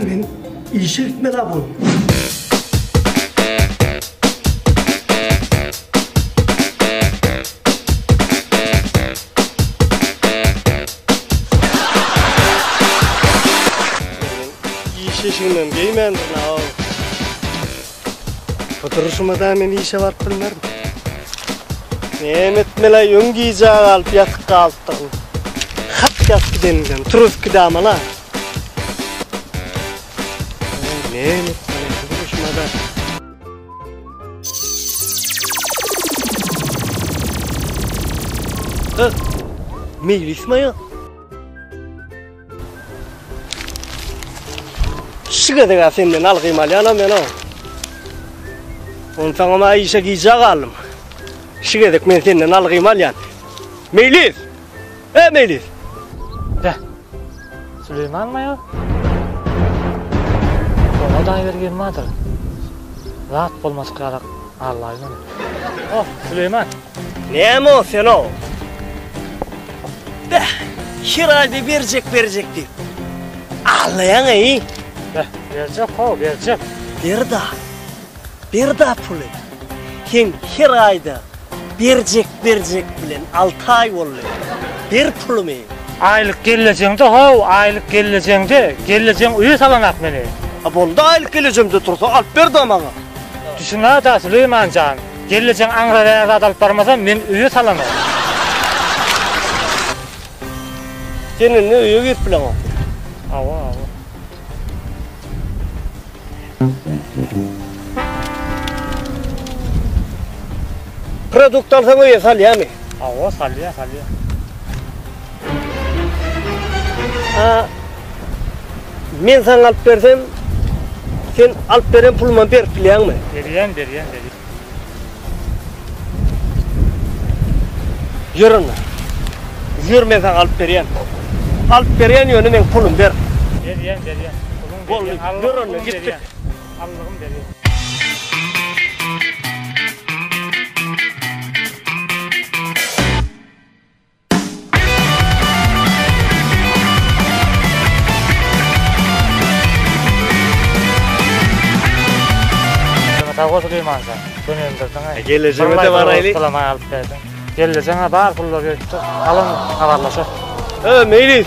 Bäh men işe gitmeli-ä bu gün. Iş eşigimem geýmändirin-ow. Bu durşuma-da men işe baryp bilmerin. Näme etmeli-aý, öň gijä galyp ýatyp galypdyryn. Hak ýatyp gidenimden turuzyp gidämel-a. Näme etmeli bu durşuma-da. Gyz, meýlismi aýal? Şu gezeg-ä senden algym alýanam men-ow. Onsoňam-a işe gijä galdym. Şu gezek men senden algym alýan. Meýlis! E, Meýlis! Beh, Süleýmanmy ýa? Oňa daýy bergim bardyr. Zat bolmadyk ýalak allaý meni. Oh, Süleýman! Näme o sen-ow? Beh, her aýda berjek berjek diýip. Aldaýaň-eý. Beh, berjek how, berjek. Ber-da. Ber-da puly. Sen her aýda berjek berjek bilen alty aý boldy. Ber pulumy. Aýlyk gellejeňde how, aýlyk gellejeňde. Gellejeň öýe salanak meni. A boldy aýlyk gelejemde tursa alyp ber-da maňa. Düşünä-da Süleýman jan. Gelnejeň aňra bäri zat alyp barmasam, men öýe salanok. Sen indi öýe girip bileňok. Hawa, hawa. Produkt alsaň öýe salýamy? Hawa, salýa, salýa. A men saňa alyp bersem, sen alyp beren puluma berip bilýäňmi? Berýän, berýän, berýän. Ýör onda. Ýör men saňa alyp berýän. Alyp berýän ýöne meň pulum ber. Berýän, berýän. Puluň berýän. Boldy, ýör onda gitdik. Allygym berýän. Sag bol Süleýmanjan. Gönendirdiň. Gelejeme de baraýly. Pulama alyp berdiň. Gelejeme bar pullar gelipdir. Alyn habarlaşa. E, Meýlis.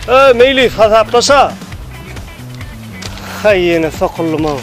E, Meýlis hasaplaşa. Haý ýene sokuldym-ow.